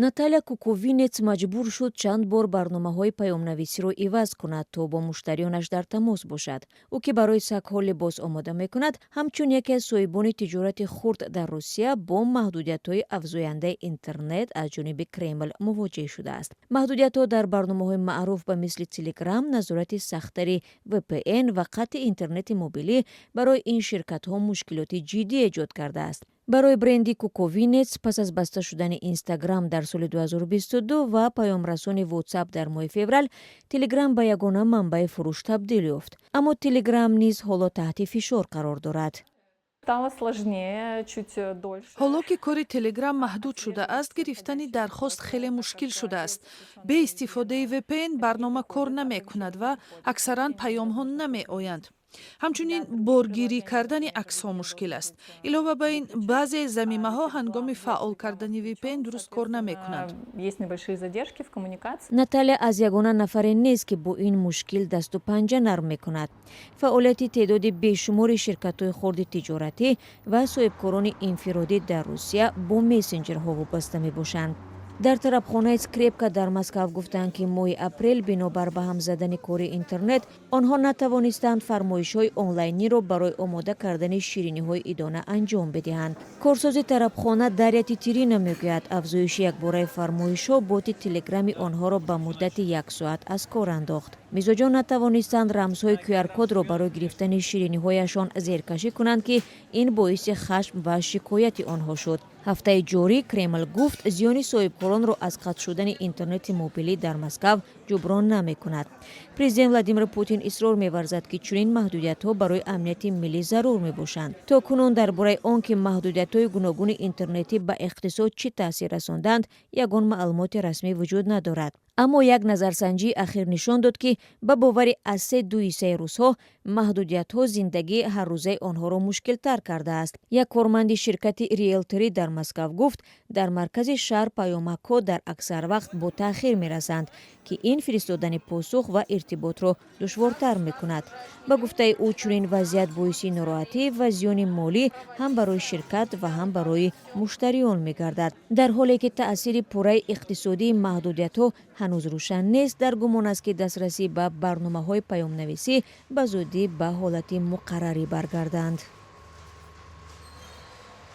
Наталья Куковинец маҷбур шуд чанд бор барномаҳои паёмнависиро иваз кунад, то бо муштариёнаш дар тамос бошад. Ӯ, ки барои сагҳо либос омода мекунад, ҳамчун яке аз соҳибони тиҷорати хурд дар Русия бо маҳдудиятҳои афзояндаи интернет аз ҷониби Кремл мувоҷеҳ шудааст. Маҳдудиятҳо дар барномаҳои маъруф ба мисли Телеграм, назорати сахттари VPN ва қатъи интернети мобилӣ барои ин ширкатҳо мушкилоти ҷиддӣ эҷод кардааст. Барои бренди Куковинец пас аз баста шудани Инстаграм дар соли 2022 ва паёмрасони WhatsApp дар моҳи феврал, Телеграм ба ягона манбаи фурӯш табдил ёфт. Аммо Телеграм низ ҳоло таҳти фишор қарор дорад. Стало сложнее, чуть дольше. Ҳоло ки кори Телеграм маҳдуд шудааст, гирифтани дархост хеле мушкил шудааст. Бе истифодаи VPN барнома кор намекунад ва аксаран паёмҳо намеоянд. Ҳамчунин боргирӣ кардани аксҳо мушкил аст. Илова ба ин, баъзе замимаҳо ҳангоми фаъол кардани VPN дуруст кор намекунанд. Есть небольшие задержки в коммуникации. Наталья аз ягона нафаре нест, ки бо ин мушкил дасту панҷа нарм мекунад. Фаъолияти теъдоди бешумори ширкатҳои хурди тиҷоратӣ ва соҳибкорони инфиродӣ дар Русия бо мессенҷерҳо вобаста мебошанд. Дар тарабхонаи «Скрепка» дар Москав гуфтанд, ки моҳи апрел бинобар ба ҳам задани кори интернет онҳо натавонистанд фармоишҳои онлайниро барои омода кардани шириниҳои идона анҷом бидиҳанд. Корсози тарабхона Дарья Титирина мегӯяд, афзоиши якбораи фармоишҳо боти Телеграми онҳоро ба муддати як соат аз кор андохт. Мизоҷон натавонистанд рамзҳои QR-кодро барои гирифтани шириниҳояшон зеркашӣ кунанд, ки ин боиси хашм ва шикояти онҳо шуд. Ҳафтаи ҷорӣ Кремл гуфт, зиёни соҳибкоронро аз қатъ шудани интернети мобилӣ дар Москав ҷуброн намекунад. Президент Владимир Путин исрор меварзад, ки чунин маҳдудиятҳо барои амнияти миллӣ зарур мебошанд. То кунун дар бораи он ки маҳдудиятҳои гуногуни интернетӣ ба иқтисод чӣ таъсир расонданд, ягон маълумоти расмӣ вуҷуд надорад. Аммо як назарсанҷии ахир нишон дод, ки ба бовари аз се ду ҳиссаи русҳо маҳдудиятҳо зиндагии ҳаррӯзаи онҳоро мушкилтар кардааст. Як корманди ширкати риелторӣ дар Москав гуфт, дар маркази шаҳр паёмакҳо дар аксар вақт бо таъхир мерасанд, ки ин фиристодани посух ва иртиботро душвортар мекунад. Ба гуфтаи ӯ, чунин вазъият боиси нороҳатӣ ва зиёни молӣ ҳам барои ширкат ва ҳам барои муштариён мегардад. Дар ҳоле ки таъсири пурраи иқтисодии маҳдудиятҳо ҳанӯз рӯшан нест, дар гумон аст, ки дастрасӣ ба барномаҳои паёмнависӣ ба зудӣ ба ҳолати муқаррарӣ баргарданд.